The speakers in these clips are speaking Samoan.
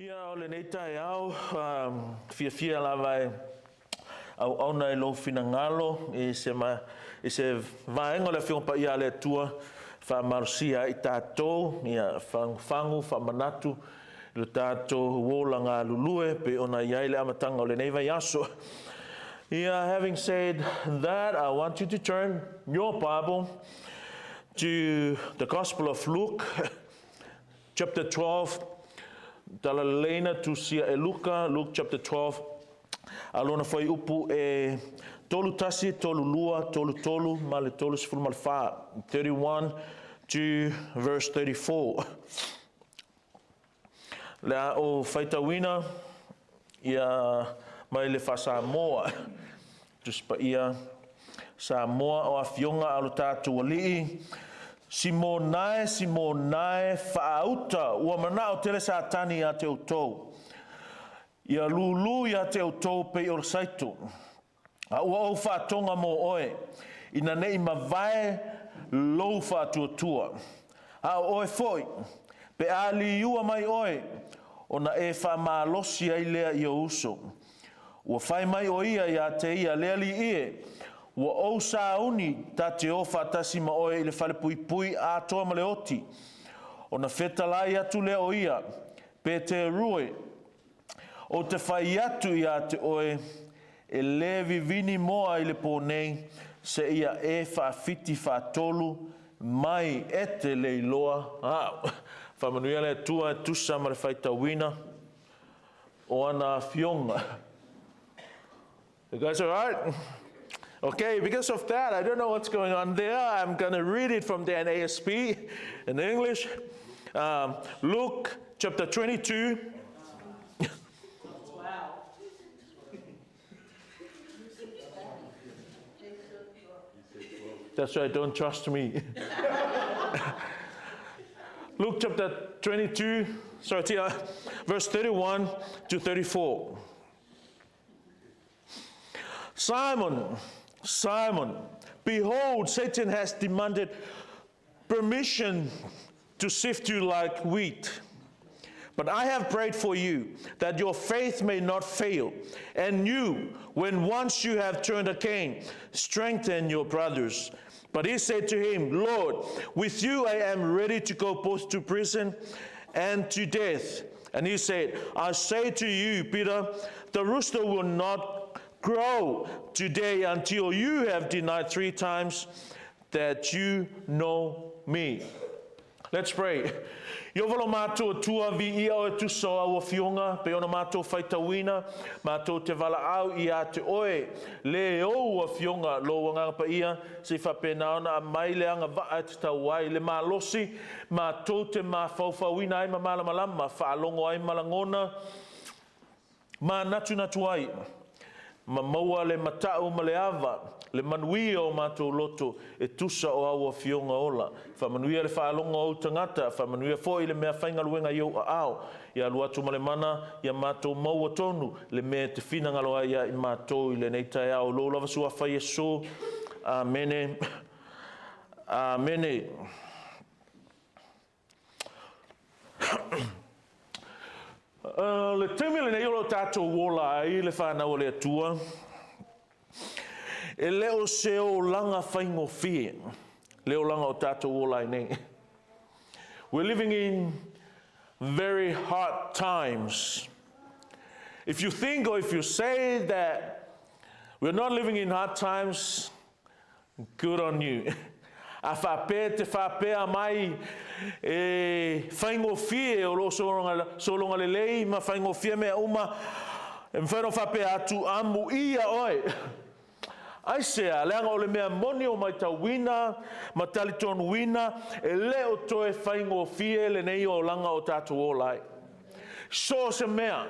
Ia, o lenei taeao, fiafia lava e auauna i lou finagalo i se, ma, i se vaega o le Afioga Paia a le Atua, faamalosia ai tatou, ia, fagufagu, faamanatu i lo tatou ola galulue pei ona i ai le amataga o lenei vaiaso. Yeah, having said that, I want you to turn your Bible to the Gospel of Luke, chapter 12, Talaleleina tusia e Luka, Luke chapter 12, a lona fuaiupu e 31, 32, 33 ma le 34, 31 to verse 34. Le a ou faitauina ia mai le faa-Samoa, Tusi Paia Samoa o Afioga a lo tatou Alii, Simonae, Simonae, faauta, ua manao tele Satani ia te outou, ia lūlū ia te outou pei o le saito, a ua ou faatoga mo oe, ina ne i mavae lou faatuatua. A o oe foi, pe a liua mai oe, ona e faamalosi ai lea i ou uso. Ua fai mai o ia ia te ia, Le Alii e, ua ou sauni ta te o faatasi ma oe i le falepuipui atoa ma le oti. Ona fetalai atu lea o ia, Peteru e, ou te fai atu ia te oe, e lē vivini moa i le pō nei, seia e faafiti faatolu mai e te le iloa au. Faamanuia le Atua e tusa ma le faitauina o ana afioga. You guys all right? Okay, because of that, I don't know what's going on there. I'm going to read it from the NASB in English. Luke chapter 22. That's right, don't trust me. Luke chapter 22, sorry, Tia, verse 31 to 34. Simon, Simon, behold, Satan has demanded permission to sift you like wheat. But I have prayed for you that your faith may not fail. And you, when once you have turned again, strengthen your brothers. But he said to him, Lord, with you I am ready to go both to prison and to death. And he said, I say to you, Peter, the rooster will not crow today until you have denied three times that you know me. Let's pray. Ieova lo matou Atua, viia oe tusa o au afioga, pei ona matou faitauina, matou te valaau ia te oe, le ou afioga, lou Agaga Paia, se i faapena ona aumai le agavaa e tatau ai, le malosi, matou te mafaufauina ai ma malamalama, faalogo ai ma lagona, Manatunatu ai, ma maua le matau ma le ava, le manuia o matou loto e tusa o au afioga ola. Faamanuia le faalogo a ou tagata, faamanuia foi le mea faigaluega i ou aao. Ia alu atu ma le mana, ia matou maua tonu le mea e te finagalo ai ia i matou i lenei taeao. Lou lava Suafa Iesu. Amene. Amene. O le taimi lenei o lo o tatou ola ai le whanau o le Atua, e le o se olaga faigofie le olaga o tatou ola ai nei. We're living in very hard times. If you think or if you say that we're not living in hard times, Good on you. A faapea te faapea mai e faigofie o lo o sologa lelei ma faigofie mea uma, e mafai ona faapea atu, amuia oe. Aisea, leaga o le mea moni o maitauina ma talitonuina, e le o toe faigofie lenei olaga o tatou ola ai. So o se mea,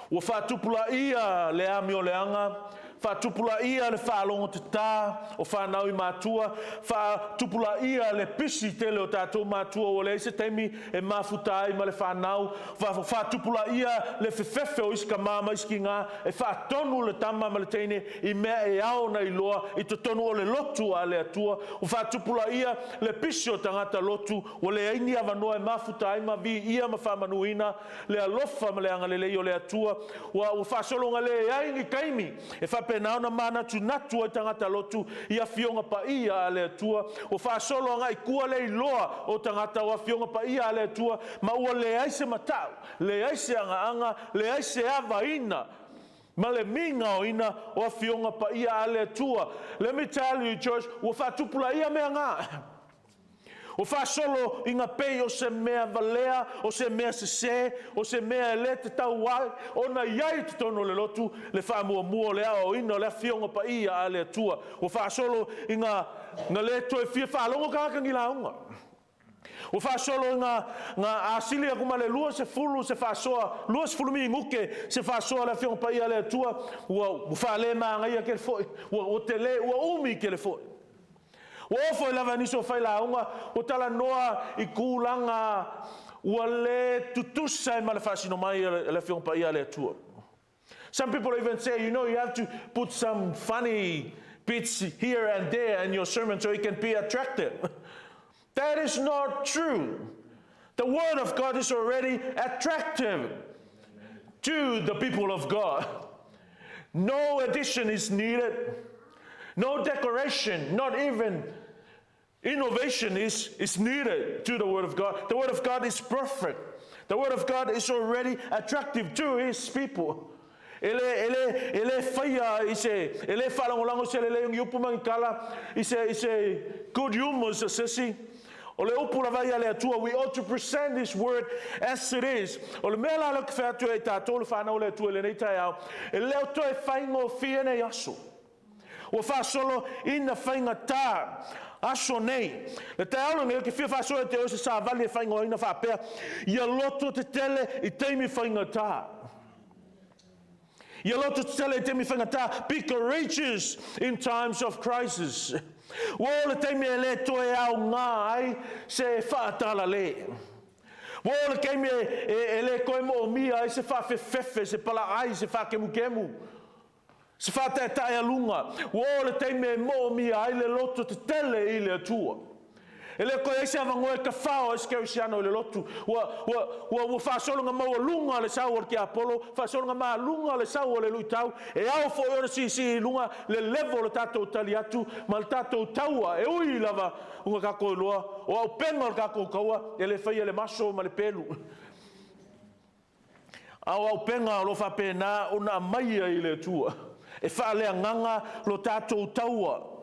ua faatupulaia le amioleaga, Faatupulaia le faalogo tatā o fanau i matua, faatupulaia le pisi tele o tatou matua ua leai se taimi e mafuta ai ma le fanau, faatupulaia le fefefe o isi tama ma isi tina e faatonu le tama ma le teine i mea e ao ona iloa i totonu o le lotu a le Atua. Ua faatupulaia le pisi o tagata lotu ua leai ni avanoa e mafuta ai ma viia ma faamanuina le alofa ma le agalelei o le Atua. Ua faasologa leai ni taimi e faapena ona manatunatu ai tagata lotu i afioga paia a le Atua. Ua faasolo agai i tua le iloa o tagata o afioga paia a le Atua, ma ua leai se matau, leai se agaaga, leai se avaina ma le migaoina o afioga paia a le Atua. Let me tell you, church, ua faatupulaia mea na. Ua faasolo ina pei o se mea valea, o se mea sesē, o se mea e le tatau ai ona i ai i totonu o le lotu le faamuamua o le aoaoina o le afioga paia a le Atua. Ua faasolo ina na le toe fia faalogo tagata ni lauga. Ua faasolo ina na a sili atu ma le 20 se faasoa, 20 minute se faasoa a le afioga paia a le Atua, ua faalemagaia tele foi, ua tele, ua umi tele foi. Ua oo foi lava i nisi o failauga ua talanoa i tulaga ua le tutusa ai ma le faasino mai a le Afioga Paia a le Atua. Some people even say, you have to put some funny bits here and there in your sermon so it can be attractive. That is not true. The Word of God is already attractive to the people of God. No addition is needed. No decoration, not even innovation is needed to the Word of God. The Word of God is perfect. The Word of God is already attractive to His people. E le faia i se, e le faalagolago i se lelei o ni upu ma ni tala, i se good humor se sesi. O le upu lava ia le Atua, we ought to present this word as it is. O le mea la lea ou te fai atu ai tatou le fanau o le Atua i lenei taeao, e le o toe faigofie nei aso. Ua faasolo ina faigata aso nei. Le taeao lenei ou te fia faasoa ia te oe se savali e faaigoaina faapea, ia loto tetele i taimi faigata. Ia loto tetele i taimi faigata. Be courageous in times of crisis. Ua oo le taimi e le toe aoga ai se faatalale. Ua oo le taimi e le toe moomia ai se faafefefe, se palaai, se faakemukemu, se faataetaealuga. Ua oo le taimi e moomia ai le loto tetele i le Atua. E le toe ai se avanoa e tafao ai se kerisiano i le lotu. Ua faasologa maualuga le sau o le tiapolo, faasologa maluga le sau o le luitau. E ao foi ona siisii i luga le level o le tatou tali atu ma le tatou taua. E ui lava ua tatou iloa o auupega o le tatou taua e le faia le maso ma le pelu. A o auupega o lo o faapena ona aumaia i le Atua e faaleagaga lo tatou taua.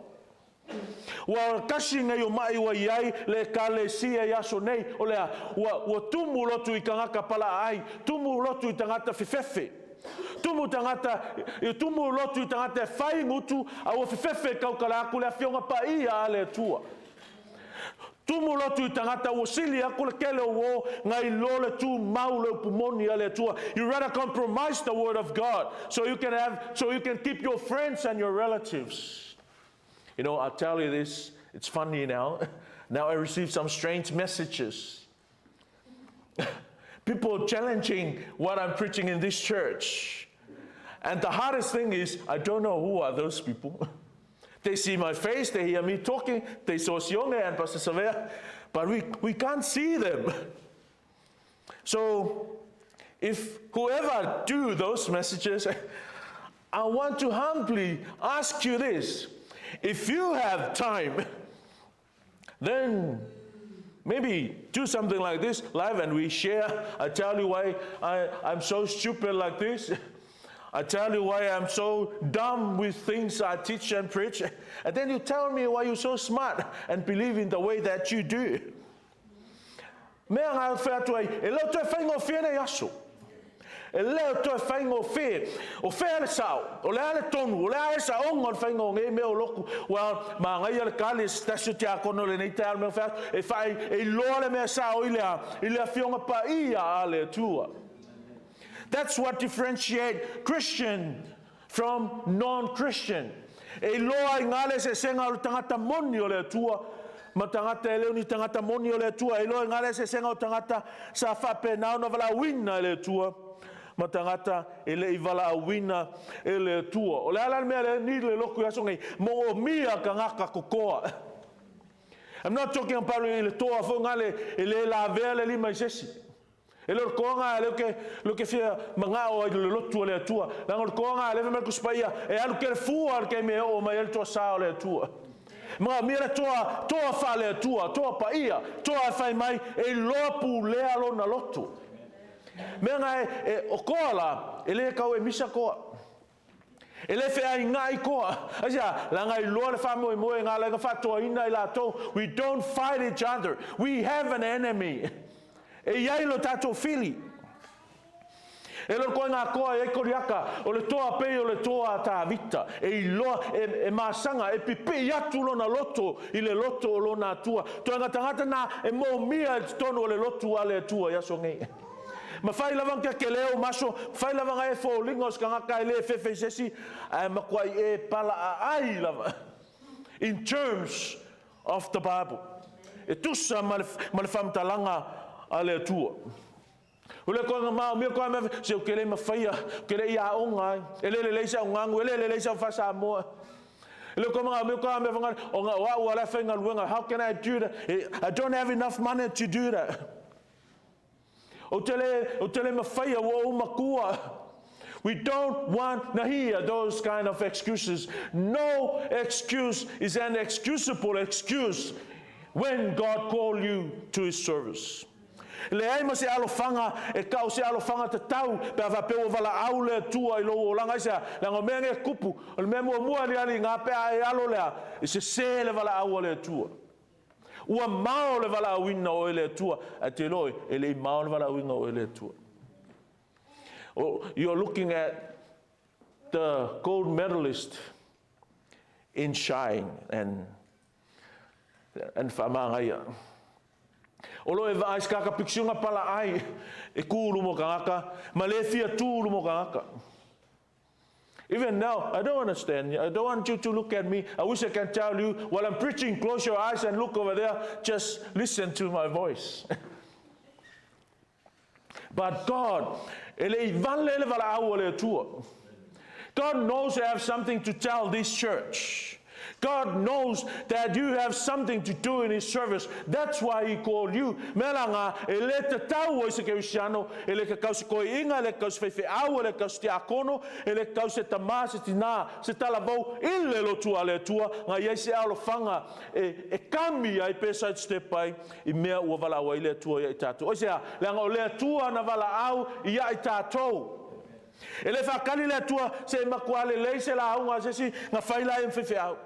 Ua tasi nei o mai ua i ai le ekalesia i aso nei, o lea, ua tumu lotu i tagata palaai, tumu lotu i tagata fefefe. Tumu lotu i tagata e fai gutu, a ua fefefe e tautala atu le afioga paia a le Atua. Tumu lotu i tagata ua sili atu le tele o uō nai lo le tumau le upu moni a le Atua. You rather compromise the word of God so you can keep your friends and your relatives. I tell you this, it's funny now. Now I receive some strange messages. People challenging what I'm preaching in this church. And the hardest thing is, I don't know who are those people. They see my face, they hear me talking, they saw Sione and Pastor Savea, but we can't see them. So, if whoever do those messages, I want to humbly ask you this. If you have time, then maybe do something like this live and we share. I tell you why I'm so stupid like this. I tell you why I'm so dumb with things I teach and preach. And then you tell me why you're so smart and believe in the way that you do. Mea ngā whai atu ai, e le o toe faigofie nei aso. E le o toe faigofie. O whea le sao, o le a le tonu, o le a e saonga o le whainga o ngei mea o loku. Well, magaia le kali e se tasi o tiakono lenei taeao le mea whai atu, e whai, e iloa le mea sao i le afioga paia a le Atua. That's what differentiate Christian from non-Christian. from non-Christian. E iloa ai ngā le eseesega o le tagata moni o le Atua ma tagata e le o ni tagata moni o le Atua. E iloa ai ngā le eseesega o tagata sa faapena ona valaauina e le Atua ma tagata e le i valaauina e le Atua. O le a la le mea lea ni le lotu i aso nei, moomia tagata totoa. I'm not talking about i le toa foi ngale e le lavea le lima i se isi. E le o le toaga lea ke le ke fia mangao ai le lotu o le Atua. Leaga o le toaga lea fai mai le Tusi Paia e alu kele fua le taimi e oo mai ai le toa sa o le Atua. Manaomia le toa, toa faale-Atua, toa paia, toa e fai mai e iloa pulea lona loto. Mea na e, e, o toa la, e le tau e misa toa. E le feainga'i toa. Aisea? Leaga e iloa le faamoemoe i ngā laina faatoaina i latou. We don't fight each other. We have an enemy. E i ai lo tatou fili. E lolo koe ngā toa e ai Koriaka, o le toa pei o le toa a Tāvita, e iloa, e, e masaga, e pipii atu lona loto i le loto o lona Atua. Toega tagata na e moomia i totonu o le lotu a le Atua i aso nei. Mafai lava ona kekelē ou maso, mafai lava ona e foliga o se tagata e le fefe i se isi, ae matuai e palaaai lava in terms of the Bible. E tusa ma le, ma le faamatalaga a le Atua. O le koe maomia koe mea, se o ke le mafaia, o ke le i aoga ai, e le lelei sau gagu, e le lelei sau faa-Samoa. E le koe maomia koe mea whangare, o nga o au ala whaingaluenga, how can I do that? I don't have enough money to do that. Ou te le, ou te le mafaia ua ou matua. We don't want to hear those kind of excuses. No excuse is an excusable excuse when God call you to his service. Leai ma se alofaga e kau se alofaga tatau pe a faapea ua valaau le Atua i lou olaga. Aisea? Leaga o mea nei e tupu, o le mea muamua aliali i ngā pe a e alo lea, e sesē le valaau a le Atua. Ua mao le valaauina o oe e le Atua, ae te iloa oe, e le i mao le valaauina o oe e le Atua. You're looking at the gold medalist in shine and and faamagaia. O lo e vaai se kaka piksiuga palaai e ku i luma o tagata ma le fia tu i luma o tagata. Even now, I don't understand. I don't want you to look at me. I wish I can tell you while I'm preaching, close your eyes and look over there. Just listen to my voice. But God, e le i vale le valaau a le Atua. God knows you have something to tell this church. God knows that you have something to do in His service. That's why He called you. Mea la ngā, e le tatau ai se Kerisiano, e le kakau se koiinga, e le kakau se faifeau, e le kakau se tiakono, e le kakau se tamā, se tinā, se talavou, i le lotu a le Atua, ngā i ai se alofaga e, e kami ai pe sidestep ai i mea ua valaau ai le Atua ia i tatou. Aisea? Leaga o le Atua na valaau ia i tatou. E le faakali le Atua se i matua lelei se lauga a se isi na fai la ia ma faifeau.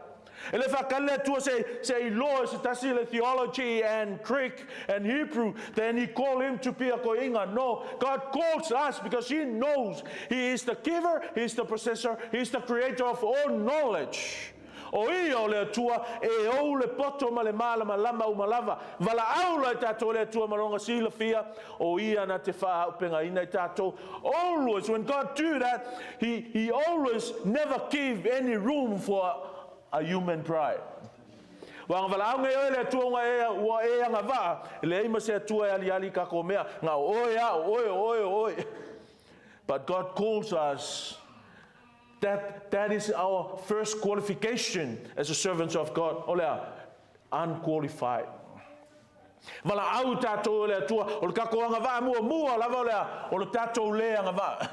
E le faakali le Atua se se i iloa e se tasi le theology and Greek and Hebrew then he call him to be a koiinga. No, God calls us because he knows he is the giver, he is the possessor, he is the creator of all knowledge. O ia o le Atua e ou le poto ma le malamalama uma lava. Valaau la i tatou e le Atua ma lona silafia, o ia na te faaaupegaina i tatou. Always, when God do that, he, he always never give any room for a human pride. Ua agavalaau nei oe le Atua una e, ua e agavaa, e leai ma se Atua e aliali i kakou mea, na o oe a, o oe, o oe, o oe. But God calls us That, that is our first qualification as a servants of God. O le a? Unqualified. Valaau i tatou e le Atua, o le tatou agavaa muamua lava o le a? O le tatou le agavaa.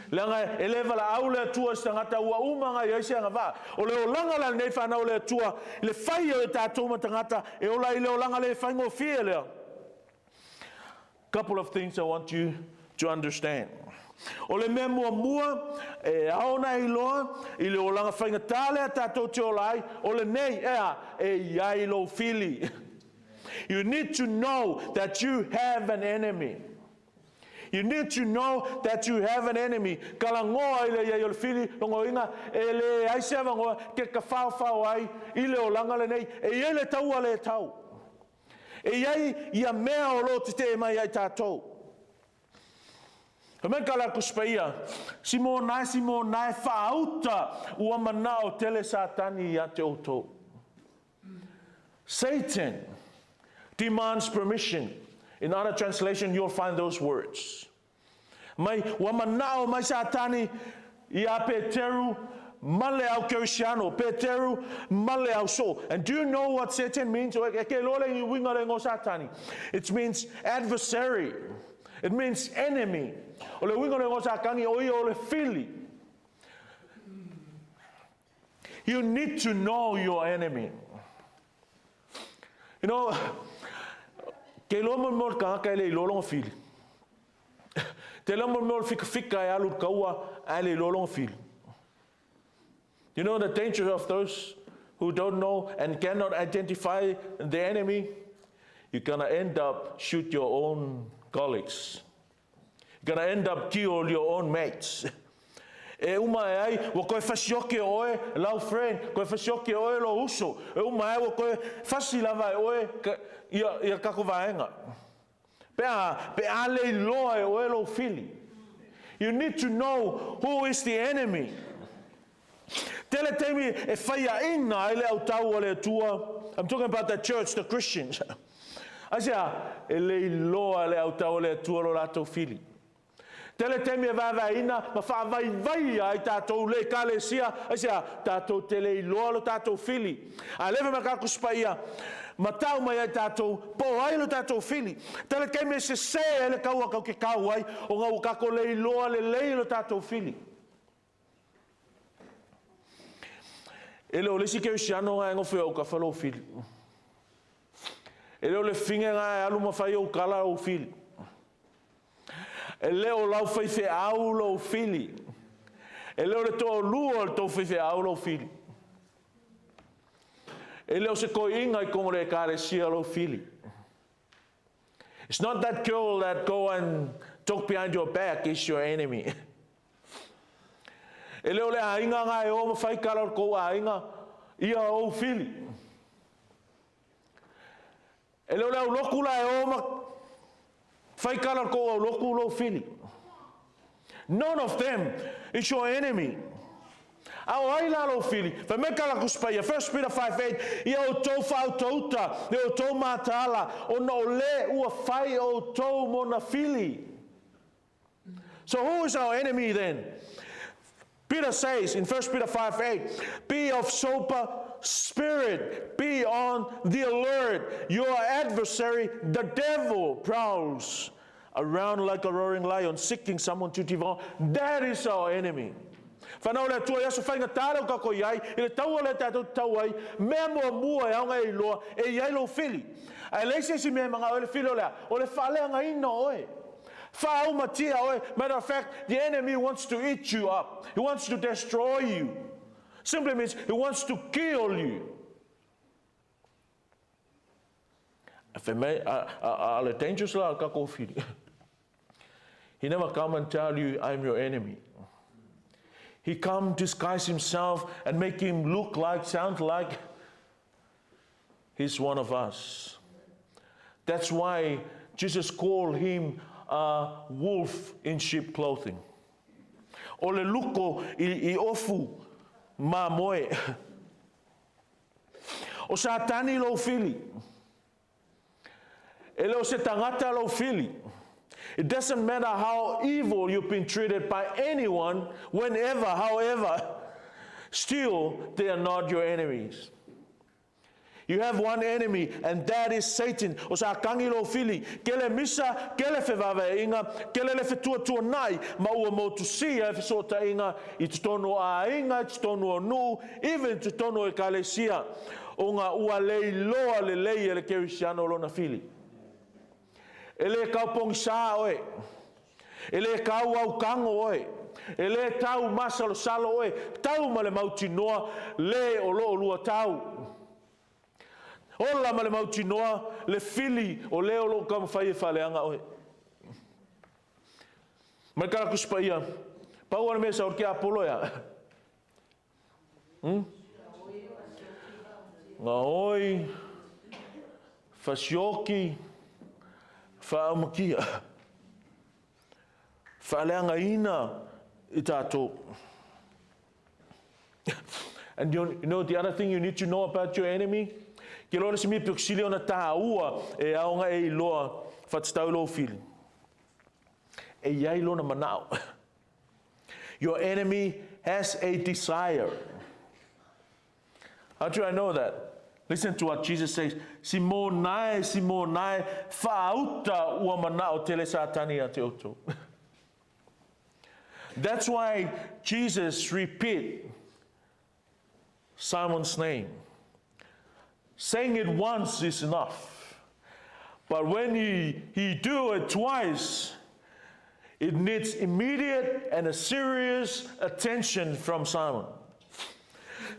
Leaga e le valaau le Atua i se tagata ua uma ona i ai se agavaa. O le olaga la lenei whanau o le Atua, i le whai o e tatou ma tagata, e ola i le olaga le whaingofie lea. Couple of things I want you to understand. O le mea muamua e ao ona e iloa i le olaga faigata lea tatou te ola ai, o lenei, ea, e i ai lou fili. You need to know that you have an enemy. You need to know that you have an enemy. Kalagoa i le iai o le fili, logoina, e leai se avanoa ke tawhaowhao ai i le olaga lenei. E i ai le taua le tau. E i ai ia mea o lo o tetee mai ai tatou. Fai mai ka la Tusi Paia, Simonae, Simonae, faauta ua manao tele Satani ia te outou. Satan demands permission. In other translation, you'll find those words. Mai, ua manao mai Satani iā Peteru ma le au Kerisiano, Peteru ma le au soo. And do you know what Satan means? E ke iloa le uiga o le igoa o Satani. It means adversary. It means enemy. O le uiga o le igoa o Satani, o ia o le fili. You need to know your enemy. You know, ke iloa mo le mea o le tagata e le iloa lona fili. Te iloa mo le mea o le fikafika e alu i le kaua ae le iloa lona fili. You know the danger of those who don't know and cannot identify the enemy? You're gonna end up shoot your own colleagues. You're gonna end up kill your own mates. E uma ae ai, ua toe fasioki e oe lau friend, toe fasioki e oe lou uso. E uma ae ua toe fasi lava e oe ia, ia tatou vaega. Pe a, pe a le iloa e oe lou fili. You need to know who is the enemy. Tele taimi e faiaina ai le autau a le Atua. I'm talking about the church, the Christians. Aisea, e le iloa le autau a le Atua lo latou fili. Tele taimi e vaevaeina ma faavaivaia ai tatou le Ekalesia, aisea, tatou te le iloa lo tatou fili. A leva ma ka Tusi Paia ma tau mai ai tatou, po o ai lo tatou fili. Tele taimi e sese ai le kaua kau ke kau ai, ona ua tatou le iloa lelei lo tatou fili. E le o le isi kerisiano na e nofo i ou tafa lou fili. E le o le fine na e alu ma fai ou tala ou fili. E le o lau faifeau lou fili. E le o le toalua o le tou faifeau lou fili. E le o se toeaina i totonu o le Ekalesia lou fili. It's not that girl that go and talk behind your back is your enemy. E le o le aiga na e o ma fai tala o le tou aiga, ia ou fili. E le o le aulotu la e o ma fai tala o le tou aulotu lou fili. None of them is your enemy. A o ai la lou fili? Fai mai ka la Tusi Paia, 1 Peter 5:8, Ia outou faautauta i outou mataala, ona o le ua fai outou mona fili. So who is our enemy then? Peter says in 1 Peter 5:8, Be of sober spirit, be on the alert. Your adversary, the devil, prowls around like a roaring lion, seeking someone to devour. That is our enemy. Whanau le Atua i aso faigata lea o tatou i ai, i le taua lea tatou te tau ai, mea muamua e aoga e iloa, e i ai lou fili. Ae leai se isi mea e manao ai le fili o le a? O le faaleagaina o oe. Faaumatia oe. Matter of fact, the enemy wants to eat you up. He wants to destroy you. Simply means he wants to kill you. Fai mai, a, a, a le dangerous la o le tatou fili. He never come and tell you, I'm your enemy. He come disguise himself and make him look like, sound like he's one of us. That's why Jesus called him a wolf in sheep clothing. O le luko i, i ofu mamoe. O Satani lou fili. E le o se tagata lou fili. It doesn't matter how evil you've been treated by anyone, whenever, however, still they are not your enemies. You have one enemy, and that is Satan. O Satani lou fili. Kele misa, kele fevaevaeaiga, kele le fetuatuanai, ma ua motusia e fesootaiga i totonu o aiga, i totonu o nuu, even i totonu o ekalesia. Ona ua le iloa lelei e le kerisiano lona fili. E le tau pogisā oe. E le tau aukago oe. E le tau masalosalo oe. Tau ma le mautinoa le o lo olua tau. Ola ma le mautinoa le fili o le o lo o taumafai e faaleaga oe. Mai ka Tusi Paia, pau lava le mea e sau i le tiapolo e a. Hmm? Gaoi, fasioki, faaumakia. Faaleagaina i tatou. And you know the other thing you need to know about your enemy? Ke loa le isi mea pito sili ona tāua e ao ona e iloa faatatau i lou fili. E i ai lona manao. Your enemy has a desire. How do I know that? Listen to what Jesus says. Simonae, Simonae, faauta ua manao tele Satani ia te outou. That's why Jesus repeat Simon's name. Saying it once is enough. But when he, he do it twice, it needs immediate and a serious attention from Simon.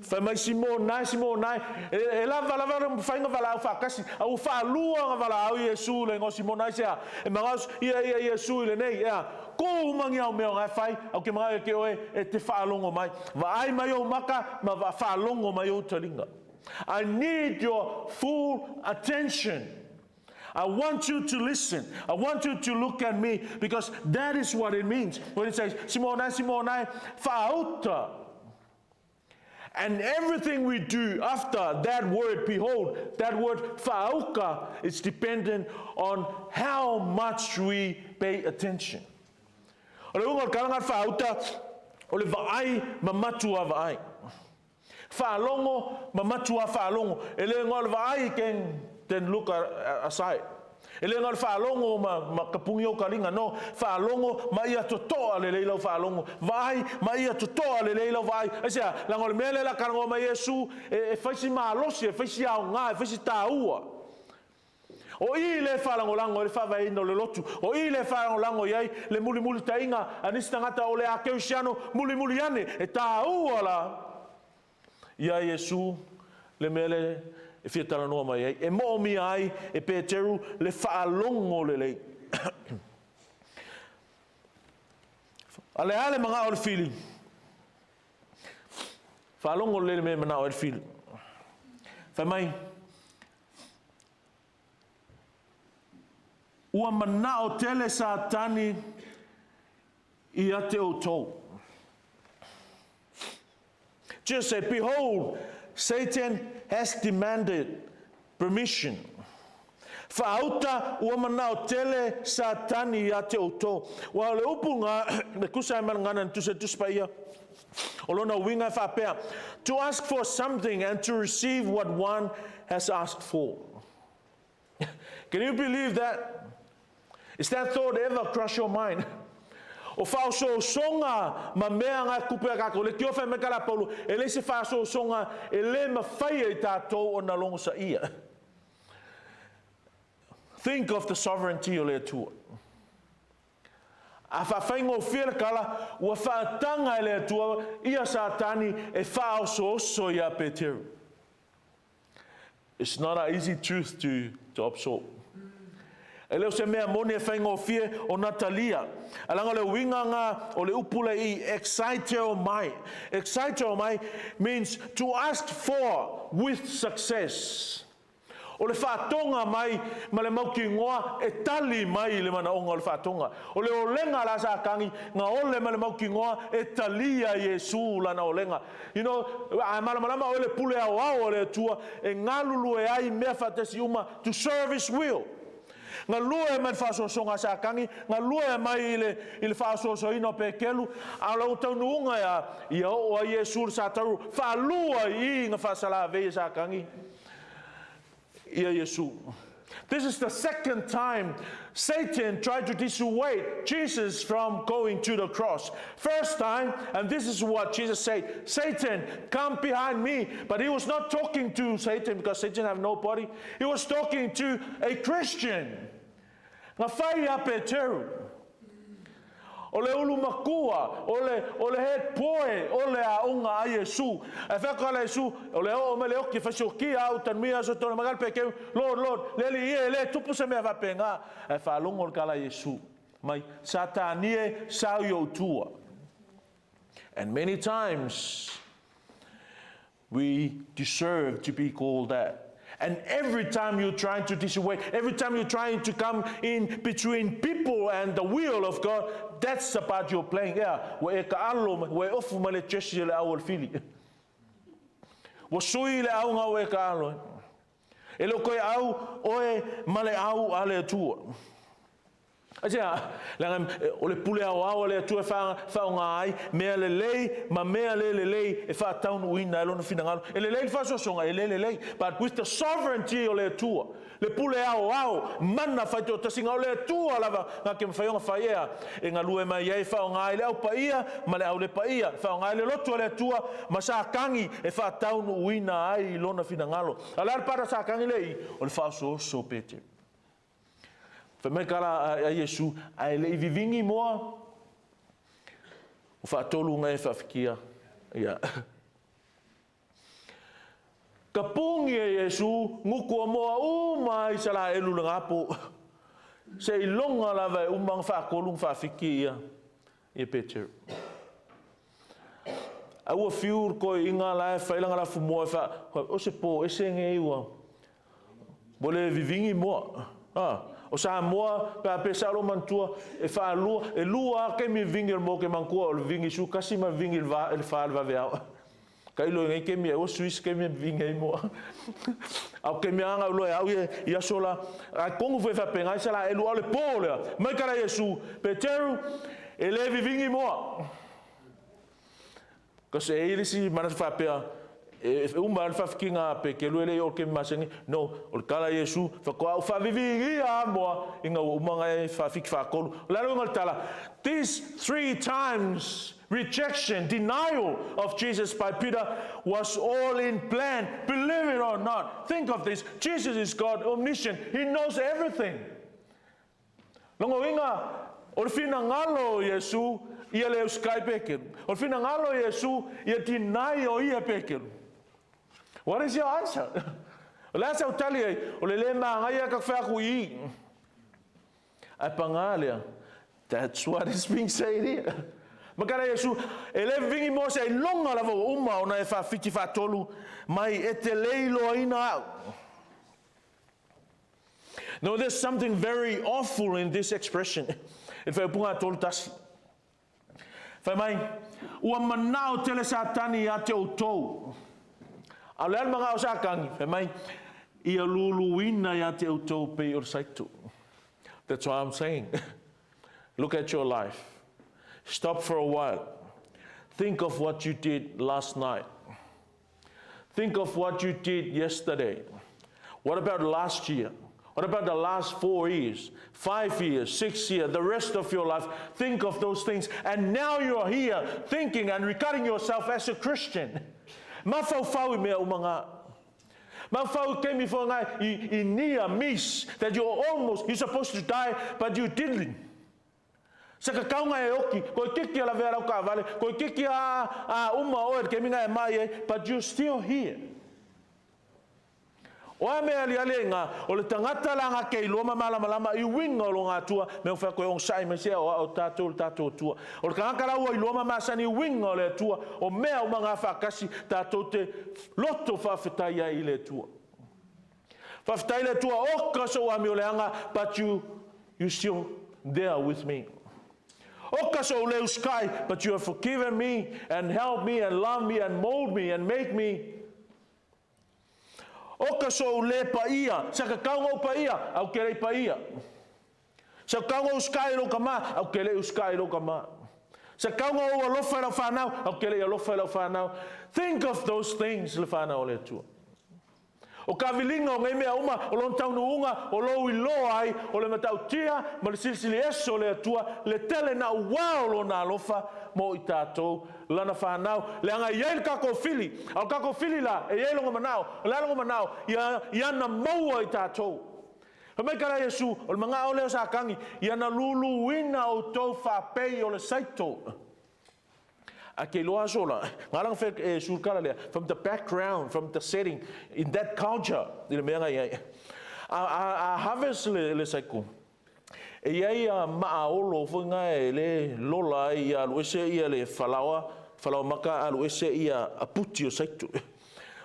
Fai mai Simonae, Simonae, e, e lava lava le mafai ona valaau faatasi, a ua faalua ona valaau Iesu le igoa o Simona, aisea? E magao ia ia Iesu i lenei, ea, ko uma ni au mea o nga e fai, au ke magao ia ke oe e te faalogo mai. Vaai mai ou maka ma faalogo mai ou taliga. I need your full attention. I want you to listen. I want you to look at me because that is what it means. When it says, Simonae, Simonae, faauta. And everything we do after that word, behold, that word faauka, is dependent on how much we pay attention. O le uiga o le kalanga faauta, o le vaai ma matua vaai. Faalogo ma matua faalogo. E le igoa o le vaai ken then look aside. E le igoa o le faalogo ma, ma kapungi o kaliga. No, faalogo ma ia totoa lelei lau faalogo. Vaai ma ia totoa lelei lau vaai. Aisea, leaga o le mea lea la talanoa mai Iesu, e, e fai si malosi, e fai si aoga, e fai si taua. O i le faalagolago i le faavaeina o le lotu. O i le faalagolago i ai le mulimulitaʻiga a nisi tagata o le a kerisiano mulimuli ane e tāua la iā Iesu le mea lea e fia talanoa mai ai. E moomia ai e Peteru le faalogo lelei. A le a le magao o le fili? Faalogo lelei le mea e manao ai le fili. Fai mai, Ua manao tele Satani ia te outou. Jesus said, Behold, Satan has demanded permission. Faauta ua manao tele Satani ia te outou. Ua o le upu nga, e tusa ai ma le gagana na tusi ai Tusi Paia, o lona uiga e faapea, To ask for something and to receive what one has asked for. Can you believe that? Is that thought ever cross your mind? O faaosoosoga ma mea nga e kupe a kakou, le tiofa e mai ka la Paulo, e leai se faaosoosoga e le mafai e i tatou ona logosaia. Think of the sovereignty o le Atua. A faafaigofie le tala, ua faataga e le Atua ia Satani e faaosooso iā Peteru. It's not an easy truth to, to absorb. E le o se mea moni e faigofie ona talia. A leaga o le uiga nga o le upu lea i exciteo mai. Exciteo mai means to ask for with success. O le faatoga mai ma le mautinoa e tali mai i le manaoga o le faatoga. O le olega la sa tagi, na ole ma le mautinoa e talia Iesu lana olega. You know, a malamalama oe le pule aoao a le Atua e galulue ai mea faatasi uma to serve His will. Galue mai le faasoasoga a Satani, galue mai i le, i le faasoasoaina o Petelu, a o lau taunuuga ia, ia oo ai Iesu i le satauru, faalua i i na faasalavei e Satani ia Iesu. This is the second time Satan tried to dissuade Jesus from going to the cross. First time, and this is what Jesus said, Satan, come behind me. But he was not talking to Satan because Satan have no body. He was talking to a Christian. Na fai a Peteru. O le ulu makua, o le, o le head boy, o le aoga a Iesu. Ae fai atu ala Iesu, o le oo mai le oki, fai siokia au tanuia aso tona magal pekeu, Lord, Lord, le alii ia e le tupu se mea faapena. Ae faalogo le tala a Iesu mai, Satani e, sau i ou tua. And many times, we deserve to be called that. And every time you're trying to dissuade, every time you're trying to come in between people and the will of God, that's the part you're playing. Yeah, ua e taalo mai, ua e ofu mai le jersey o le au o le fili. Ua sui le auga ua e taalo ai. E le o toe au oe ma le au a le Atua. Aisea? Leaga o le pule aoao a le Atua e faaaoga ai mea lelei ma mea le lelei e faataunuuina ai Lona finagalo. E lelei le faasoasoga, e le lelei. But with the sovereignty o le Atua, le pule aoao, mana faitoatasiga o le Atua lava na te mafai ona fai ea e galue mai ai e faaaoga ai le Au Paia ma le Au le Paia, e faaaoga ai le loto a le Atua ma Satani e faataunuuina ai Lona finagalo. A o le a le para Satani lea i i? O le faaosooso o Peteru. Fai mai ka la a Iesu, ae le i vivigi moa, ua faatolu ona e faafikia ia. Ka pugi e Iesu nguku o moa uma a Isalaelu le gapo, seiloga lava e uma ona faatolu ona faafiki ia ia Peteru. A ua fiu le toeaina la e fai lana lafu moa e fa, o se po ese nei ua Ua le vivigi moa. A, o Samoa, pe a pesa o lou manatua, e faalua, e lua lava taimi vivigi o le moa ou te manatua, o le vivigi sulu tasi ma le vivigi i le fa i le vaveao. Tailo i nei taimi, aua sui se taimi e vivigi ai moa. A o taimi lava na ou iloa e au ia i aso la, ae tonu foi e faapena ai Isalaelu, a o le po lea, mai ka la Iesu, Peteru, e le vivigi moa. Cause e i ai le isi manatu faapea, e uma lava le faafitiga a Peteru e le i oo i le taimi masani. No, o le tala a Iesu, faatoa ou faavivigia lava moa ina ua uma ona e faafiti faatolu. O le a le uiga o le tala? These three times rejection, denial of Jesus by Peter was all in plan, believe it or not. Think of this, Jesus is God, omniscient, He knows everything. Lona uiga, o le finagalo o Iesu ia le usikai Pekeru. O le finagalo o Iesu ia deny o ia Pekeru. What is your answer? O le a sau tali ai? O le le magaia ka fai aku i i. Ae paga lea, that's what is being said here. Ma kala Iesu, e le vivigi mo se iloga lava ua uma ona e faafiti faatolu mai e te le iloaina au. No, there's something very awful in this expression. I le faaupuga a tolu tasi. Fai mai, ua manao tele Satani ia te outou. A o le a le magao o Satani? Fai mai, ia luluina ia te outou pei o le saito. That's why I'm saying, look at your life. Stop for a while. Think of what you did last night. Think of what you did yesterday. What about last year? What about the last 4 years, 5 years, 6 years, the rest of your life? Think of those things. And now you're here thinking and regarding yourself as a Christian. Mafaufau i mea uma ngā. Mafaufau i taimi foi ngā i, i near miss that you're almost, you're supposed to die, but you didn't. Se ka kaunga e oki, koe kiki a lawe a rau kaawale, koe kiki a a uma oe le kemi nga e mai ai, but you're still here. O a mea aliali ai nga, o le tagata la nga kei loa ma malamalama i uiga o lo nga Atua, me o whea koe onosai mai sea o a o tatou le tatou Atua. O le tagata la ua iloa ma masani i uiga o le Atua, o mea uma nga whaakasi, tatou te loto whaawhetai ai i le Atua. Faafetai le Atua oka sou amio leaga but you you still there with me. Oka sou leu sky but you have forgiven me and help me and love me and mold me and make me. Oka sou le paia, sa ka kauga ou paia, au ke lei paia. Sa kauga ou sky i lou kama, au ke lei sky i lou kama. Sa kauga ou alofa i lau whanau, au ke lei alofa i lau whanau. Think of those things le whanau o le Atua. O ka viliga o nei mea uma, o lona taunuuga, o lou iloa ai, o le matautia ma le silisili ese o le Atua, le tele naʻauao o lona alofa mo i tatou, lana fanau. Leaga e i ai le tatou fili, a o le tatou fili la, e i ai lona manao, o le a lona manao? Ia, ia na maua i tatou. Fai mai ka la Iesu, o le magao lea o Satani, ia na luluina outou faapei o le saito. A ke iloa aso la, nga langa fe e sulkala lea, from the background, from the setting, in that culture, i le mea nga iai. A, a, a harvest le, le cycle, e iai a maa olo foi nga e le lola ai ia alu ese ia le falaoa, falaoa maka alu ese ia a puti o saitu.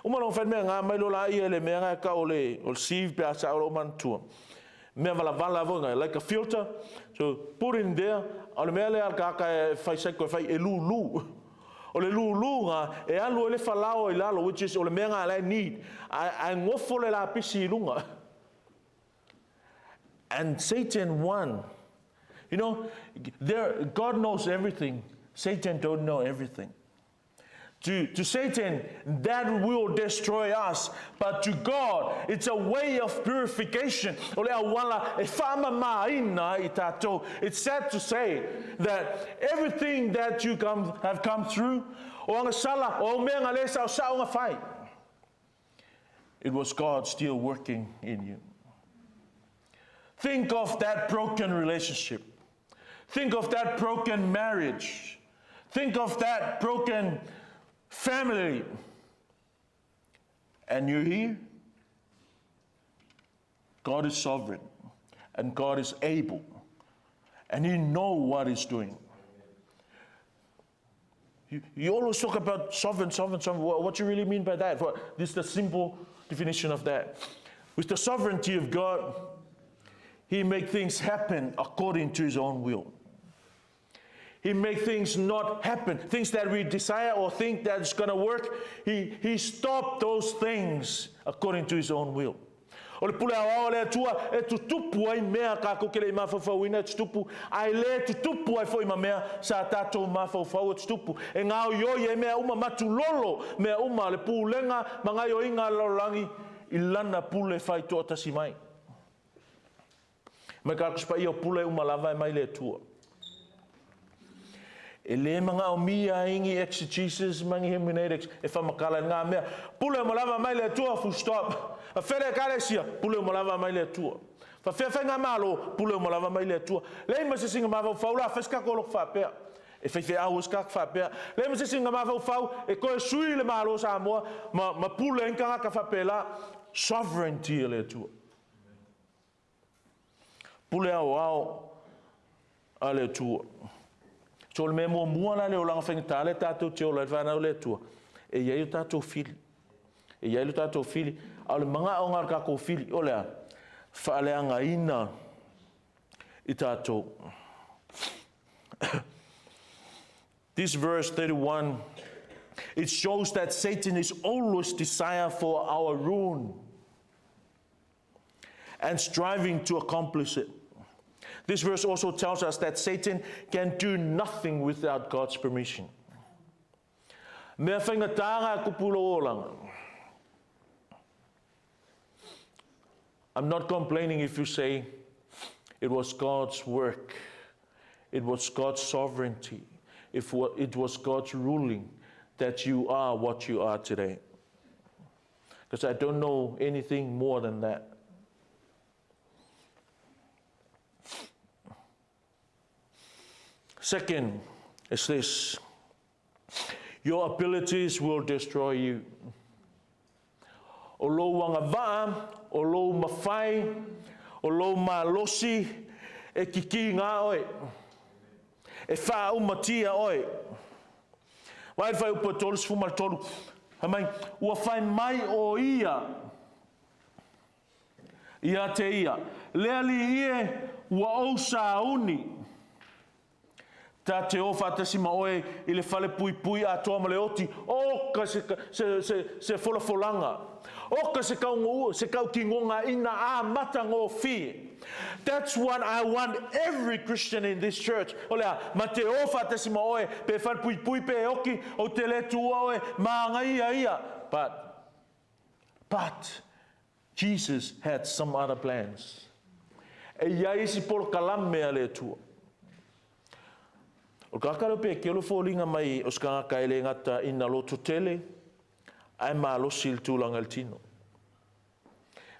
Uma loa ona fai le mea lena, aumai loa laia le mea lena e tau o le o le sieve pe a sao lou manatua. Mea valavala foi lena, like a filter. So put in there, o le mea lea a le tagata e fai cycle e fai e lulu. O le lulu lena e alu ai le falaoa i lalo which is o le mea lena la e need. Ae gofo le lapisi i luga. And Satan won. You know, there, God knows everything. Satan don't know everything. To, to Satan, that will destroy us. But to God, it's a way of purification. O le auala e whaamamaina i tātou. It's sad to say that everything that you come, have come through, o anga sala, o au mea nga le sao sao nga whai. It was God still working in you. Think of that broken relationship. Think of that broken marriage. Think of that broken family. And you're here. God is sovereign and God is able and He knows what He's doing. You, you always talk about sovereign, sovereign, sovereign. What, what do you really mean by that? Well, this is the simple definition of that. With the sovereignty of God, He make things happen according to His own will. He make things not happen. Things that we desire or think that's going to work, he, he stopped those things according to His own will. O le pule aoao a le Atua e tutupu ai mea kākou ke le i mafaufauina e tutupu, a e lē tutupu ai foi ma mea sa tātou mafaufau e tutupu. E gaoioi ai mea uma matulolo mea uma le pulega ma gaioiga a le lalolagi i lana pule fai toatasi mai. Mai ka Tusi Paia o pule uma lava e mai le Atua. E lē magaomia ai ni exegesis ma ni hermeneutics e whamakala i ngā mea. Pule uma lava mai le Atua, full stop. A whele ekalesia, pule uma lava mai le Atua. Whawhea whai ngā malo, pule uma lava mai le Atua. Leai ma se isi nga mafaufau la, whai se kako loko whapea. E faifeau ai se kako faapea. Leai ma se isi nga mafaufau e koe sui le Malo o Samoa ma, ma pule ai ni tagata faapela. Sovereignty a le Atua. Pule aoao a le Atua. So o le mea muamua la le olaga faigata lea tatou te ola ai le fanau le Atua, e i ai o tatou fili. E i ai lo tatou fili, a o le magaoga o le tatou fili, o le a? Faaleagaina i tatou. This verse 31, it shows that Satan is always desire for our ruin and striving to accomplish it. This verse also tells us that Satan can do nothing without God's permission. Mea whaingatā ngā kupu lo olaga. I'm not complaining if you say it was God's work, it was God's sovereignty, if it was God's ruling that you are what you are today. Because I don't know anything more than that. Second is this your abilities will destroy you. O lou agavaa, o lou mawhai, o lou malosi, e kikī ngā oe. E whaaumatia oe. Vaai le fuaiupu e 33, fai mai, ua fai mai o ia ia te ia, Le alii e, ua ou sauni. Ta te o faatasi ma oe i le fale puipui atoa ma le oti, oka se, se, se, se folafolaga, oka se kaungo, se kaukinoga ina amatagofie. That's what I want every Christian in this church. O le a, ma te o faatasi ma oe, pe fale puipui pe oki, ou te le tuua oe, māngaia ia. But, but, Jesus had some other plans. E i ai isi polokalame a le Atua. O ka kalo pe ke olo foliga mai o se tagata e le gata ina loto tele, ae malosi i le tulaga i le tino.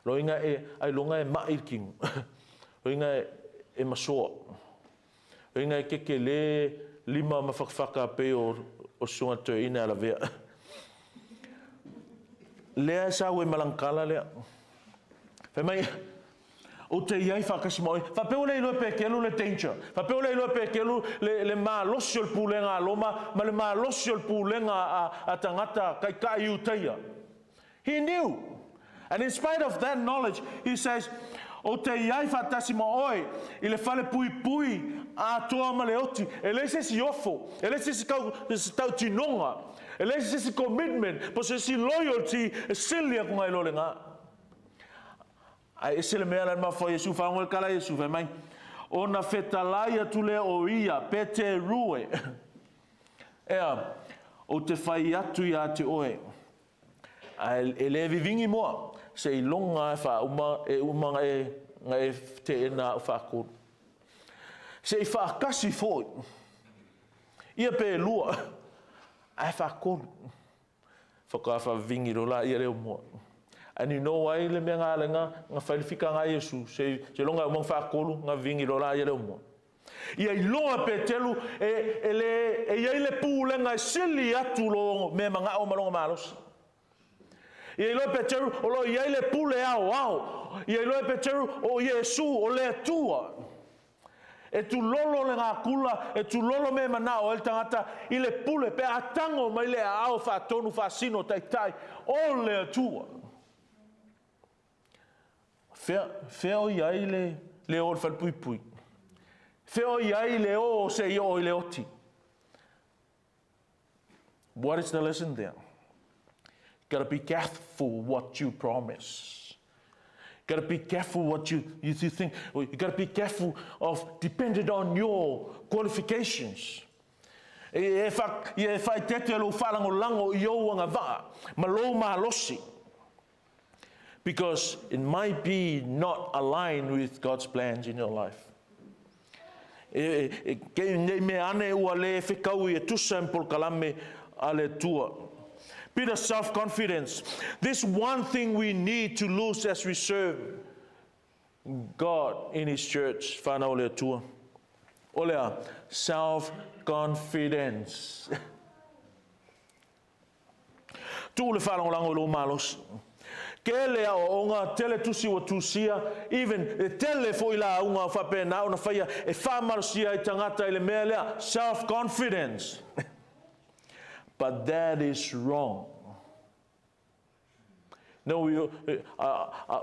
Loiga e, ailoga e maʻi le kino. Loiga e, e masoa. Loiga e kekelē lima ma fakafaka pei o, o susuga toeaina e alavea. Lea e sau e malangakala lea. Fai mai, Ou te i ai faatasi ma oe. Faapea ua le iloa e Peteru le danger. Faapea ua le iloa e Peteru le, le malosi o le pulega a Roma ma le malosi o le pulega a, a tagata taitai Iutaia. He knew. And in spite of that knowledge, he says, Ou te i ai faatasi ma oe i le fale puipui atoa ma le oti. E leai se isi ofo, e leai se isi tautinoga, e leai se isi commitment, po o se isi loyalty e sili atu nai lo lena. Ae ese le mea la e mafua Iesu fagogo le tala a Iesu fai mai, Ona fetalai atu lea o ia, Peteru e, ea, ou te fai atu ia te oe, ae e le vivigi moa, seiloga e faauma e uma na e, na e teena au faatolu. Se i faatasi foi, ia pe lua, ae faatolu. Faatoa faavavigi loa laia lea o moa. And you know why le mea na ala na, na fai le fika na Iesu, se, seiloga e uma na faatolu, na vavigi loa laia lea o moa. Ia iloa e Petelu e, e le, e i ai le pulega e sili atu lo mea manao ma lona malosi. Ia iloa e Peteru o lo o i ai le pule aoao. Ia iloa e Peteru o Iesu o le Atua. E tulolo le gakula, e tulolo mea e manao ai le tagata i le pule pe a tago mai le aao faatonu faasino taitai o le Atua. Fea, fea o i ai le, le o i le falepuipui? Fea o i ai le o se i oo i le oti? What is the lesson there? Gotta be careful what you promise. Gotta be careful what you, you, you think. You gotta be careful of dependent on your qualifications. E, e, fa, e faaeteete lou faalagolago i ou agavaa ma lou malosi. Because it might be not aligned with God's plans in your life. E, e, e, nei mea ane ua le fekaui e tusa ma polokalame a le Atua. Bit of self-confidence. This one thing we need to lose as we serve God in His church, whanau o le Atua. O le a? Self-confidence. Tuu le faalagolago i lou malosi. Tele aoaoga, tele tusi ua tusia, even e tele foi lauga faapena ona faia e faamalosia ai tagata i le mea lea, self confidence. But that is wrong. No, we,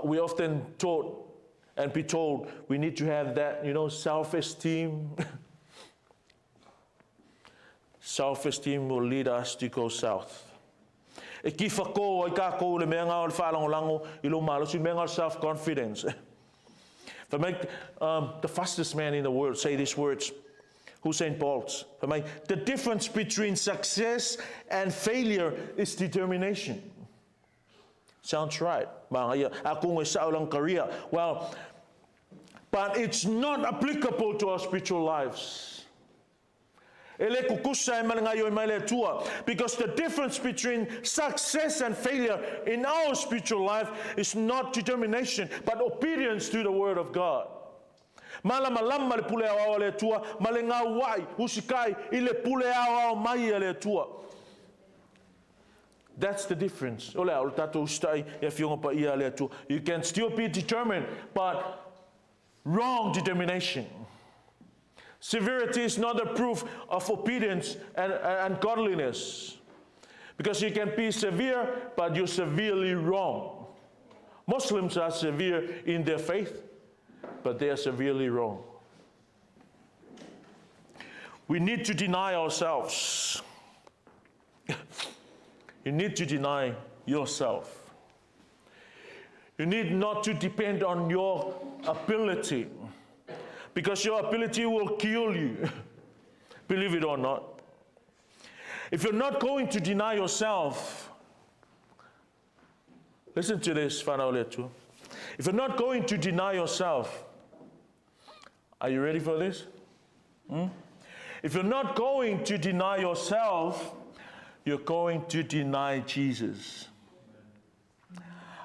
we often taught and be told we need to have that, you know, self-esteem. Self-esteem will lead us to go south. E kifakō ai kākou i le mea ngā o le faalagolago i lou malosi, le mea ngā o le self-confidence. Fai mai, um, the fastest man in the world say these words, Usain Bolt. Fai mai, the difference between success and failure is determination. Sounds right. Māngaia, atonu e sa'o lana career. Well, but it's not applicable to our spiritual lives. E le kukusa e ma le gaoioi mai le Atua. Because the difference between success and failure in our spiritual life is not determination, but obedience to the word of God. Malamalama le pule aoao a le Atua ma le gaua'i, usikai, i le pule aoao mai a le Atua. That's the difference. O le a, o le tatou usitai i Afioga Paia a le Atua. You can still be determined, but wrong determination. Severity is not a proof of obedience and, and godliness. Because you can be severe, but you're severely wrong. Muslims are severe in their faith, but they are severely wrong. We need to deny ourselves. you need to deny yourself. You need not to depend on your ability because your ability will kill you, believe it or not. If you're not going to deny yourself, listen to this, whanau If you're not going to deny yourself, are you ready for this? Hmm? If you're not going to deny yourself, you're going to deny Jesus.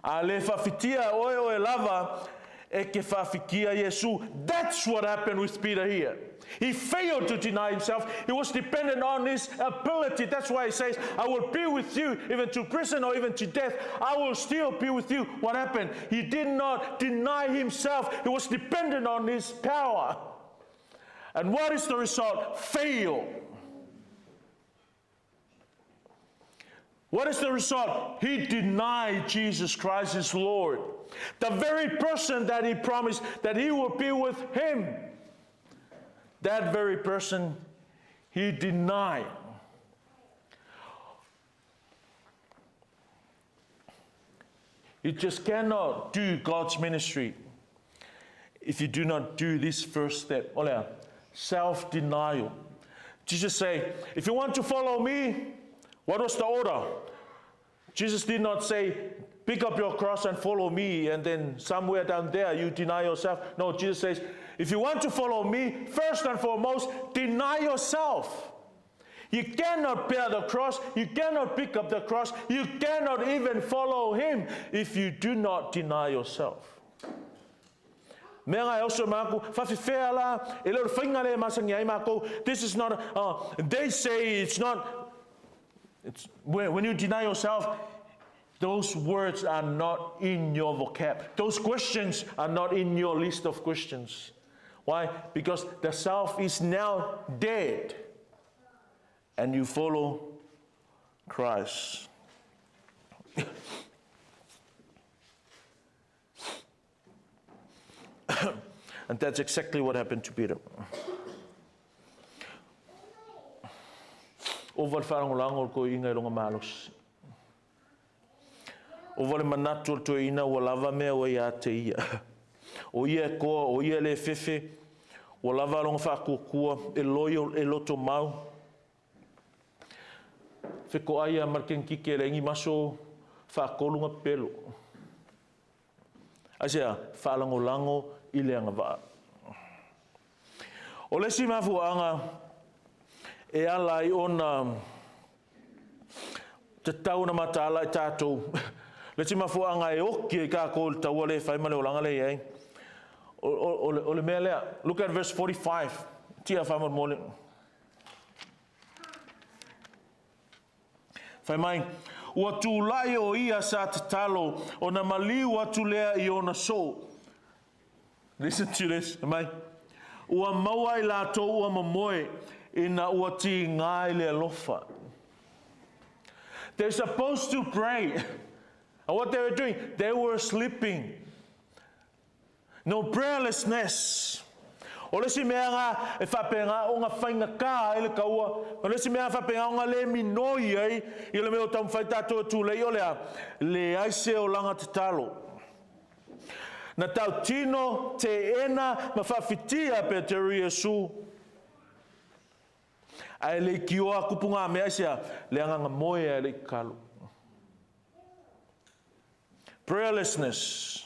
A le faafitia e oe oe lava, e ke faafitia Iesu. That's what happened with Peter here. He failed to deny himself. He was dependent on his ability. That's why he says, I will be with you even to prison or even to death. I will still be with you. What happened? He did not deny himself. He was dependent on his power. And what is the result? Fail. What is the result? He denied Jesus Christ as Lord. The very person that he promised that he would be with him, that very person he denied. You just cannot do God's ministry if you do not do this first step. Olha, self-denial. Jesus say, if you want to follow me, what was the order? Jesus did not say, pick up your cross and follow me, and then somewhere down there you deny yourself. No, Jesus says, if you want to follow me, first and foremost, deny yourself. You cannot bear the cross, you cannot pick up the cross, you cannot even follow him if you do not deny yourself. Mea ngai oso maku, whawhiwhea la, e leo whainga le masangi ai mākou. This is not, they say it's not, it's, when you deny yourself, those words are not in your vocab. Those questions are not in your list of questions. Why? Because the self is now dead and you follow Christ. And that's exactly what happened to Peter. Ova le faalagolago o le toeaina i lona malosi. Ova le manatu o le toeaina ua lava mea ua ia te ia. O ia e koa, o ia e le fefe, ua lava lona faatuatua, e loyal, e loto mau. Fekoai ia ma le kenekike e leai ni maso faatolu na pepelo. Aisea? Faalagolago i le agavaa. O le isi mafuaaga e ala ai ona tatau ona mataala i tatou, le isi mafuaaga e oki ai kākou i le taua lea e fai ma le olaga lea e i ai, o le mea lea. Look at verse 45. Tia faamolemole. Fai mai, ua tulai ʻo ia sa tatalo, ona maliu atu lea i ona soo. Listen to this, fai mai, ua maua i latou ua momoe, ina ua tigā i le alofa. They're supposed to pray. And what they were doing, they were sleeping. No prayerlessness. O le isi mea nga e faapena ona faigata ai le taua, o le isi mea e faapena ona le minoi ai i le mea o taumafai tatou e tulei o le a? Leai se olaga tatalo. Na tautino, teena ma faafitia Peteru i Iesu. Ae le i kioa kupu ngā mea aisea? Le agaga moe ae le i tatalo. Prayerlessness.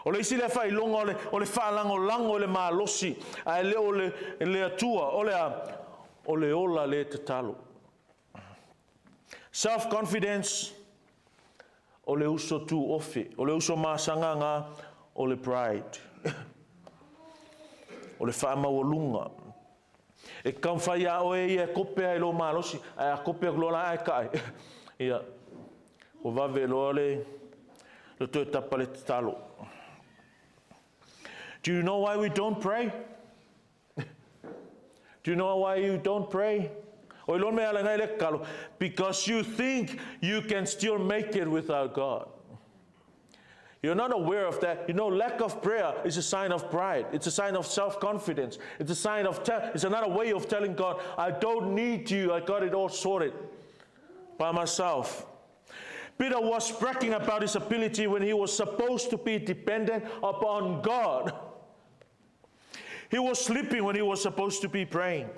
O le isi lea faailoga o le, o le faalagolago i le malosi, ae le o le, le Atua, o le a? O le ola le tatalo. Self-confidence, o le uso tuofe, o le uso masagaga, o le pride. O le faamaualuga. E taumafai iā oe ia e kope ai lou malosi, ae a kope atu loa la ae tae. Ia, ua vave loa le, le toe tapa le tatalo. Do you know why we don't pray? Do you know why you don't pray? O iloa le mea ala ngai le tatalo. Because you think you can still make it without God. You're not aware of that. You know, lack of prayer is a sign of pride. It's a sign of self-confidence. It's a sign of, it's another way of telling God, I don't need you. I got it all sorted by myself. Peter was bragging about his ability when he was supposed to be dependent upon God. He was sleeping when he was supposed to be praying.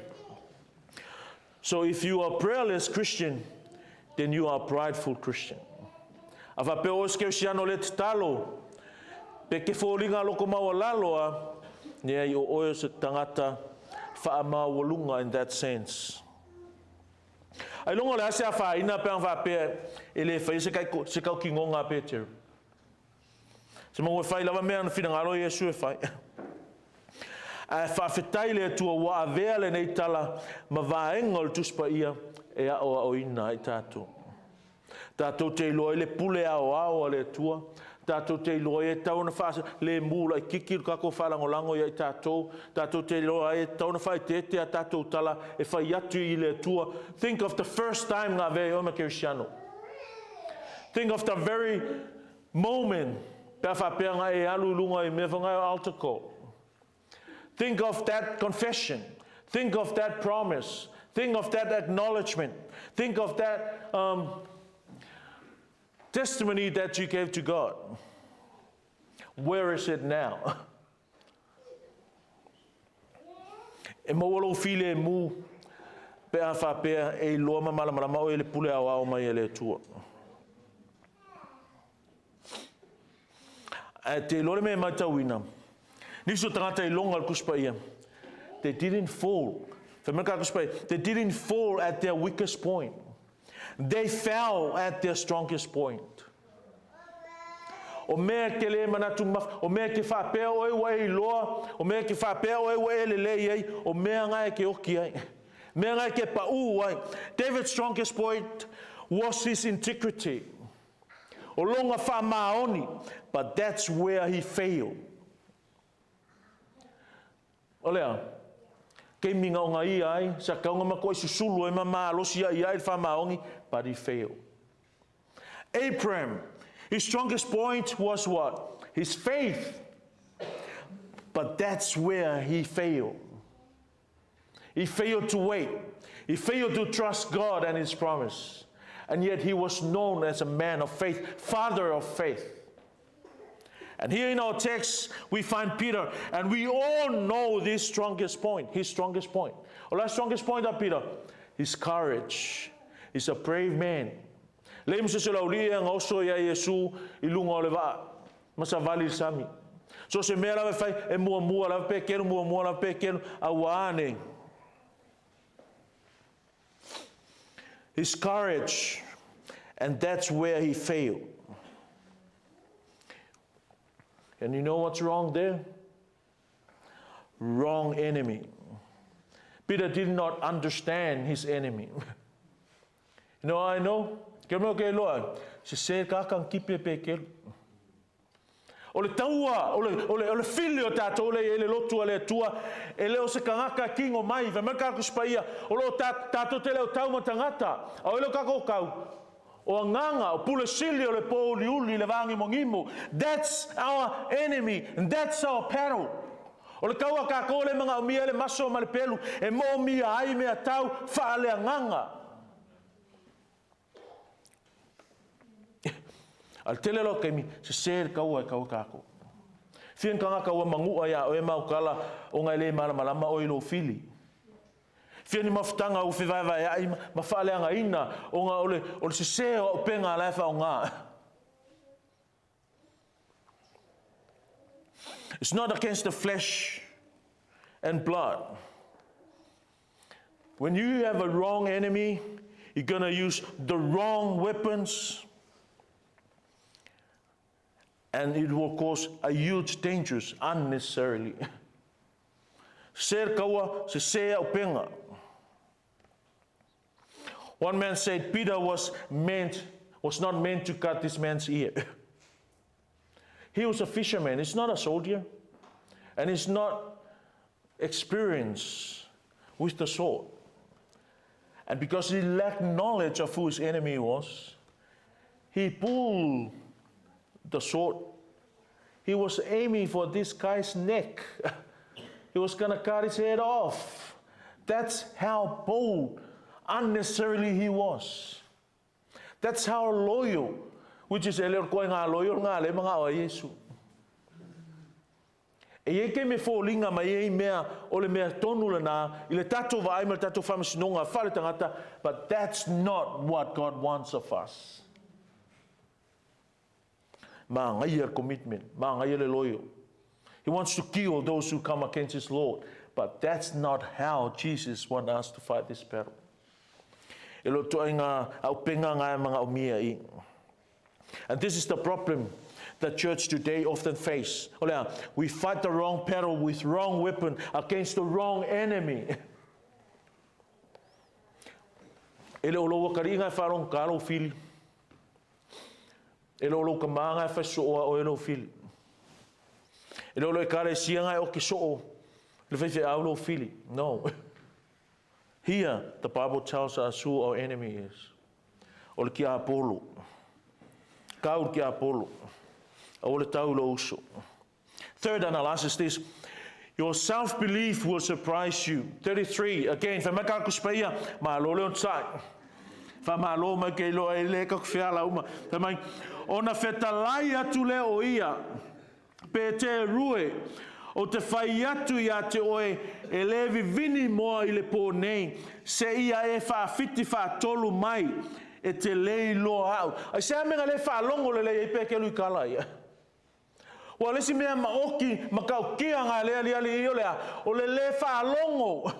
So if you are a prayerless Christian, then you are a prideful Christian. A faapea o se kerisiano le tatalo, pe ke foliga loko maualalo a, leai o oe o se tagata faamaualuga in that sense. Ailoga o le a se afaina pe ana faapea e le faia se kai se kaukinoga a Peteru. Se mau e fai lava mea na finagalo Iesu e fai. Ae faafetai le Atua ua avea lenei tala ma vaega o le Tusi Paia e aoaoina ai tatou. Tatou te iloa ai le pule aoao a le Atua, Tatou te iloa ai e tatau ona faalemu laitiiti le tatou faalagolago ia i tatou. Tatou te iloa ai e tatau ona faaeteete a tatou tala e fai atu i le Atua. Think of the first time na avea ai oe ma Kerisiano. Think of the very moment pe a faapea na e alu i luga i mea foi na altar call. Think of that confession. Think of that promise. Think of that acknowledgement. Think of that testimony that you gave to God. Where is it now? E maua lou filemu pe a faapea e iloa ma malamalama oe i le pule aoao mai a le Atua. Ae te iloa le mea e matauina, nisi o tagata i loga le Tusi Paia, they didn't fall. Fai mai le Tusi Paia, they didn't fall at their weakest point. They fell at their strongest point. O mea e te le manatu mafi, o mea e te faapea oe ua e iloa, o mea e te faapea oe ua e lelei ai, o mea na e te oti ai. Mea na e te paʻū ai. David's strongest point was his integrity. O lona faamaoni, but that's where he failed. O lea, taimi na ogaia ai, sa tatau ona matuai susulu ai ma malosi ai ai le faamaoni, but he failed. Abraham, his strongest point was what? His faith. But that's where he failed. He failed to wait. He failed to trust God and His promise. And yet he was known as a man of faith, father of faith. And here in our text, we find Peter, and we all know this strongest point, his strongest point. O la strongest point of Peter, his courage. He's a brave man. Leai ma se isi o le aualii ia na oso ia Iesu i luga o le vaa ma savali i le sami. So se mea lava e fai, e muamua lava Pekelu, muamua lava Pekelu, a ua ane. His courage, and that's where he failed. And you know what's wrong there? Wrong enemy. Peter did not understand his enemy. You know, I know. Ke mea ke loa, se se ka kipe pe kelu. O le taua, o le, o le, o le fili o tatou lea i ai le lotu a le Atua, e le o se tagata e kino mai, fai mai le Tusi Paia, o lo o ta, tatou te le o tau ma tagata, a o ai le o tatou tau? O agaga, o pule sili o le pōuliuli, le vāgimogimo. That's our enemy, and that's our battle. O le tau a tatou lea e manaomia ai le maso ma le pelu, e moomia ai mea tau faaleagaga. A le tele loa o taimi, sese le taua e tau ai tatou. Fia ni tagata ua manu'a iā oe ma au tala ona e le malamalama oe i lou fili. Fia ni mafutaga ua fevaevaea'i ma faaleagaina ona o le, o le sese o auupega la e faaaoga. It's not against the flesh and blood. When you have a wrong enemy, you're going to use the wrong weapons and it will cause a huge dangers unnecessarily. Sese le kaua, sese auupega. One man said Peter was meant was not meant to cut this man's ear. He was a fisherman, he's not a soldier. And he's not experienced with the sword. And because he lacked knowledge of who his enemy was, he pulled the sword. He was aiming for this guy's neck. he was going to cut his head off. That's how bold, unnecessarily, he was. That's how loyal, which is e le o koe ngā loyal ngā le mga o Iesu. E iai taimi e foliga mai ai mea o le mea tonu lena i le tatou vaai ma le tatou faamasinoga faaletagata, but that's not what God wants of us. Māngaia le commitment, māngaia le loyal. He wants to kill those who come against his Lord, but that's not how Jesus wants us to fight this battle. E lo toaiga auupega nga e magaomia i. And this is the problem the church today often face. O lea, we fight the wrong battle with wrong weapon against the wrong enemy. E le o lou akaliiga e faalogogata lou fili. E le o lou tama na e fai soo oe lou fili. E le o lou ekalesia na e oki soo le faifeau lou fili. No. Here, the Bible tells us who our enemy is. O le tiapolo. Tau le tiapolo. Aua le tau i lou uso. Third analysis this. Your self-belief will surprise you. 33, again, fai mai ka Tusi Paia, malo le onosai. Faamalo mai ke iloa e le ka feala uma. Fai mai, ona fetalai atu lea o ia, Peteru e, ou te fai atu ia te oe, e lē vivini moa i le pō nei, seia e faafiti faatolu mai, e te lē iloa au. Aisea mea na lē faalogo lelei ai Peteru i tala ia? Ua le isi mea maoti matautia na le aliali i o le a? O le lē faalogo.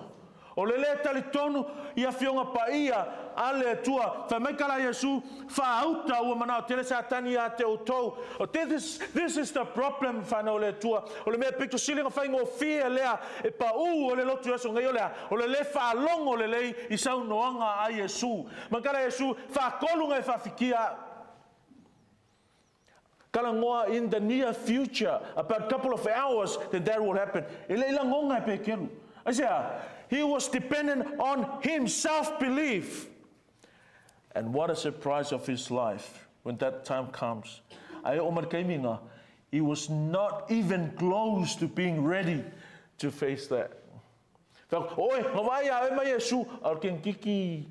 O le lē talitonu i Afioga Paia a le Atua. Fai mai ka la Iesu, Faauta ua manao tele Satani ia te outou. This, this is the problem, whanau o le Atua. O le mea pito sili na faigofie lea e paū o le lotu i aso nei o le a? O le lē faalogo lelei i saunoaga a Iesu. Mai ka la Iesu, Faatolu na e faafitia au. Talanoa in the near future, about couple of hours, then that will happen. E le i lagona e Peteru. Aisea? He was dependent on himself belief. And what a surprise of his life when that time comes. Ae oo mai le taimi na, he was not even close to being ready to face that. Fai atu, Oe, na vaai ia oe mai Iesu, a o le kenekiki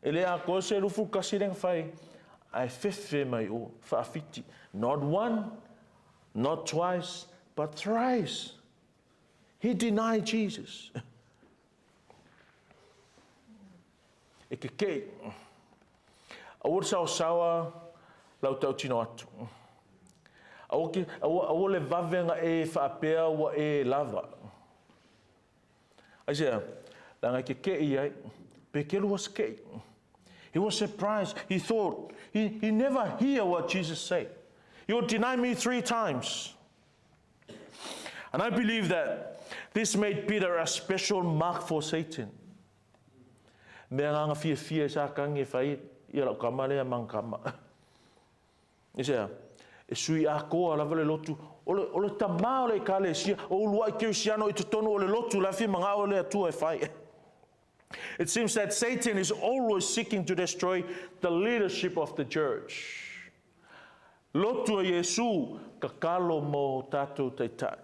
E le atoa se 21 le na fai, ae fefe mai o, faafiti. Not one, not twice, but thrice. He denied Jesus. E kekei. Aua le saosaoa lau tautino atu. Aua, ke, aua, aua le vave na e faapea ua e lava. Aisea, leaga e kekeʻi ai. Pekeru was keʻi. He was surprised. He thought, he, he never hear what Jesus said. You will deny me three times. And I believe that this made Peter a special mark for Satan. Mea nganga fiafia i Satani e fai ia lau tama lea ma ana tama. Aisea? E sui atoa lava le lotu, o le, o le tamā o le Ekalesia, o uluai Kerisiano i totonu o le lotu la e fia manao le Atua e fai. It seems that Satan is always seeking to destroy the leadership of the church. Lotu a Iesu, tatalo mo tatou taitai.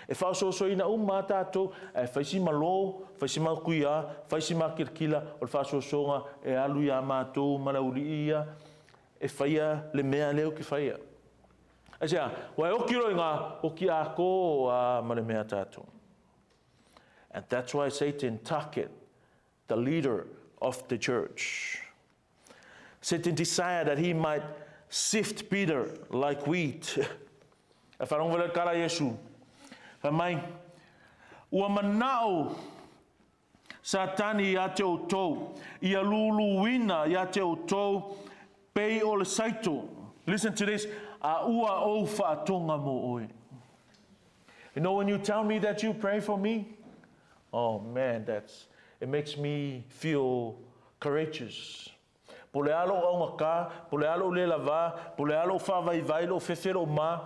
E faaosoosoina uma a tatou, ae fai si malo, fai si matuia, fai si makilikila o le faaosoosoga e alu iā matou ma le aualii ia e faia le mea lea ou te faia. Aisea? Ua e oki loa i ngā oki ākō a ma le mea tatou. And that's why Satan target the leader of the church. Satan desired that he might sift Peter like wheat. E wharongo wale kara Iesu. Fai mai, ua manao Satani ia te outou, ia luluina ia te outou pei o le saito. Listen to this, a ua ou whaatonga mo oe. You know when you tell me that you pray for me, oh man, that's, it makes me feel courageous. Po o le a lou augata, po o le a lou le lavā, po o le a lou faavaivai, lou fefe, lou ma,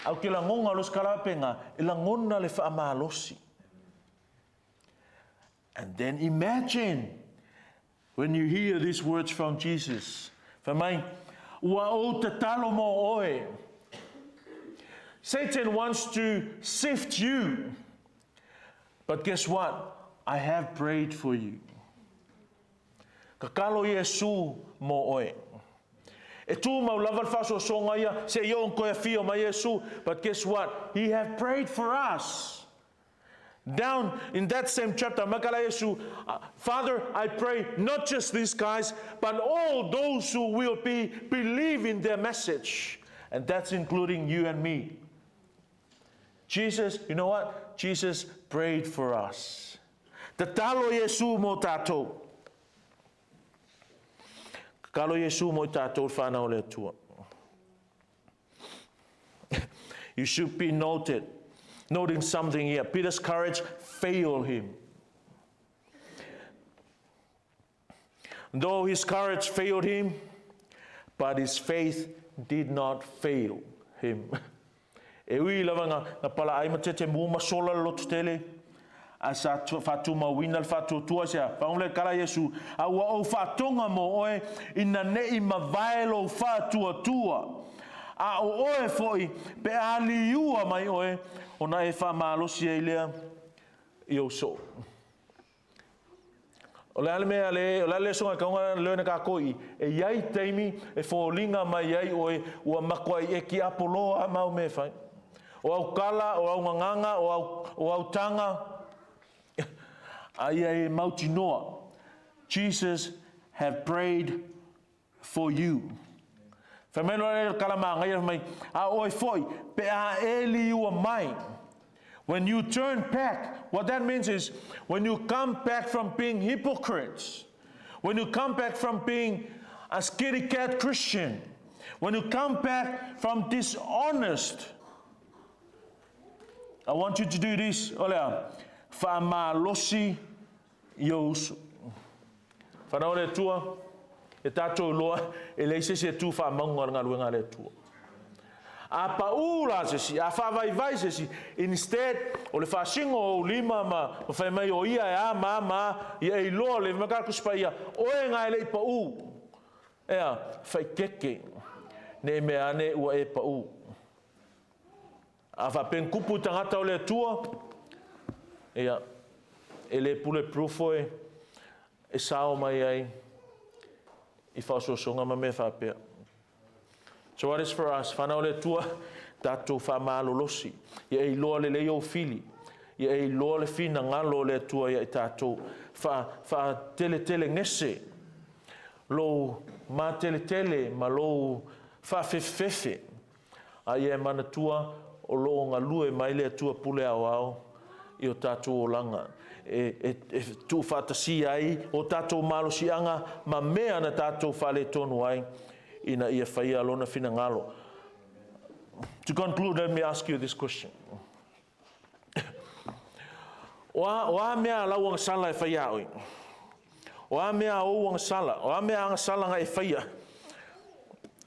ae ou te lagona loa se kalapenga, e lagona le faamalosi. And then imagine when you hear these words from Jesus, fai mai, Ua ou tatalo mō oe. Satan wants to sift you. But guess what? I have prayed for you. Tatalo Iesu mō oe. E tūmau lava le faasoasoaga ia, seia oo ina toe afio mai Iesu, but guess what? He have prayed for us. Down in that same chapter, mai ka la Iesu, Father, I pray not just these guys, but all those who will be believe in their message. And that's including you and me. Jesus, you know what? Jesus prayed for us. Tatalo Iesu mō tātou. Tatalo Iesu mō i tātou whānau o le Atua. You should be noted, noting something here. Peter's courage failed him. Though his courage failed him, But his faith did not fail him. E ui lava na, na palaai ma tetemu ma sola le loto tele, ae sa faatumauina le faatuatua i se a? Fagogo le tala a Iesu, A ua ou faatoga mo oe, ina ne i mavae lou faatuatua. A o oe foi, pe a liua mai oe, ona e faamalosi ai lea i ou soo. O le a le mea le, o le a le lesoga e kauga leo na kākou i, e i ai taimi e foliga mai ai oe ua matuai e tiapolo a mau mea e fai. O au tala, o au gagana, o au, o au taga, a ia e mautinoa. Jesus have prayed for you. Fai mai loa le tala mānaia, fai mai, a oe foi, pe a e liua mai. When you turn back, what that means is, when you come back from being hypocrites, when you come back from being a scaredy cat Christian, when you come back from dishonest, I want you to do this, o le a, faamalosi i ou uso. Whanau a le Atua, e tātou iloa, e leai se isi e tū faamauga le galuega a le Atua. A paʻū la se isi, a faavaivai se isi, instead o le faasino o ou lima ma, ma fai mai o ia e a ma a ma a, ia e iloa le ma ka Tusi Paia, oe na e le i paʻū. Ea, faikeke, ne i mea ane ua e paʻū. A faapea ni kupu i tagata o le Atua, ia, e le bulletproof oe e sao mai ai i faaosoosoga ma mea faapea. So what is for us? Whanau o le Atua, tatou faamalolosi, ia e iloa lelei ou fili, ia e iloa le finagalo o le Atua ia i tatou. Faa, faateletelegese lou mateletele ma lou faafefefefe A ia e manatua o lo o galue mai le Atua Pule Aoao i o tatou olaga, e, e, e tuufaatasia ai o tatou malosiaga ma mea na tatou faaletonu ai, ina ia faia Lona finagalo. To conclude, let me ask you this question. O a, o a mea a lau agasala e faia a oe? O a mea a ou agasala? O a mea agasala na e faia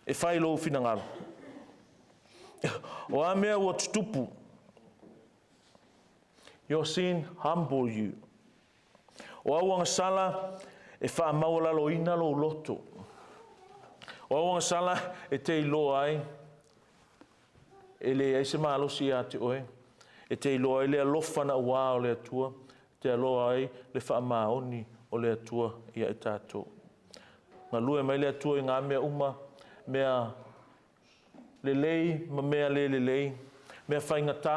e fai lou finagalo? O a mea ua tutupu? Your sin humble you. O au agasala e faamaualaloina lou loto. O au agasala e te iloa ai E leai se malosi iā te oe, e te iloa ai le alofa naʻauā o le Atua, te aloa ai le faamaoni o le Atua iā i tatou. Galue mai le Atua i ngā mea uma, mea lelei ma mea le lelei, mea faigata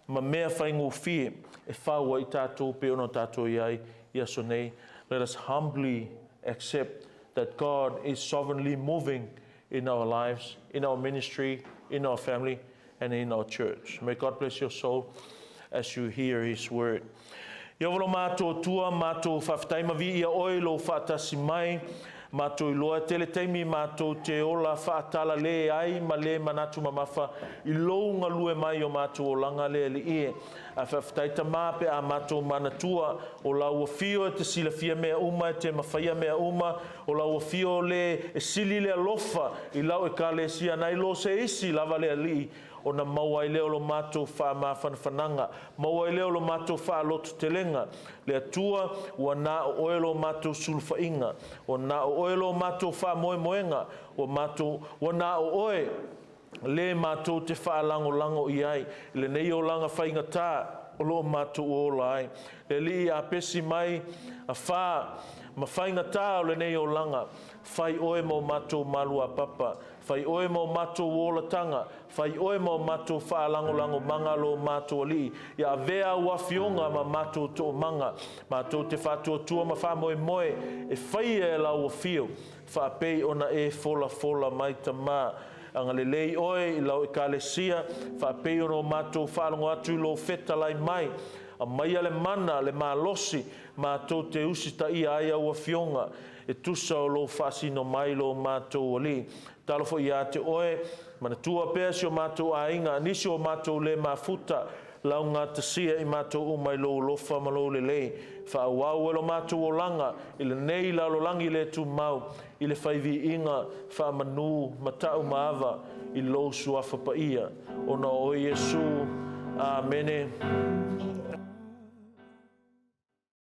ma mea faigofie e fau ai i tatou pei ona tatou i ai i aso nei. Let us humbly accept that God is sovereignly moving in our lives, in our ministry, in our family, and in our church. May God bless your soul as you hear His word. Ieova lo matou Atua, matou faafetai ma viia oe i lou faatasi mai, matou iloa e tele taimi matou te ola faatalale ai ma le manatu mamafa i lou galue mai o matou olaga le Alii e. Ae faafetai Tama pe a matou manatua o lau afio e te silafia mea uma e te mafaia mea uma O lau afio le e sili le alofa i lau Ekalesia nai lo se isi lava le Alii, ona maua ai lea o lo matou faamafanafanaga, maua ai lea o lo matou faalototelega. Le Atua, ua na o oe lo matou sulufaiga, ua na o oe lo matou faamoemoega, ua matou, ua na o oe le matou te faalagolago i ai i lenei olaga faigata o lo o matou ola ai. Le Alii a pesi mai a fa ma faigata o lenei olaga, fai oe ma o matou maluapapa, fai oe ma o matou olataga, fai oe ma o matou faalagolagomaga lo matou Alii, ia avea au afioga ma matou toomaga, matou te faatuatua ma faamoemoe e faia e lau afio, Faapei ona e folafola mai Tama, agalelei oe i lau Ekalesia, faapei ona o matou faalogo atu i lou fetalai mai. Aumaia le mana, le malosi, matou te usitaia ai au afioga, e tusa o lou faasino mai lo matou Alii. Talofa ia te oe, manatua pea si o matou aiga, nisi o matou le mafuta, Laugatasia i matou uma i Lou alofa ma Lou lelei. Faaauau e lo matou olaga i lenei lalolagi le tumau i le fai viiga, faamanu, ma ta'u ma ava i Lou Suafa Paia, ona o Oe Iesu. Amene.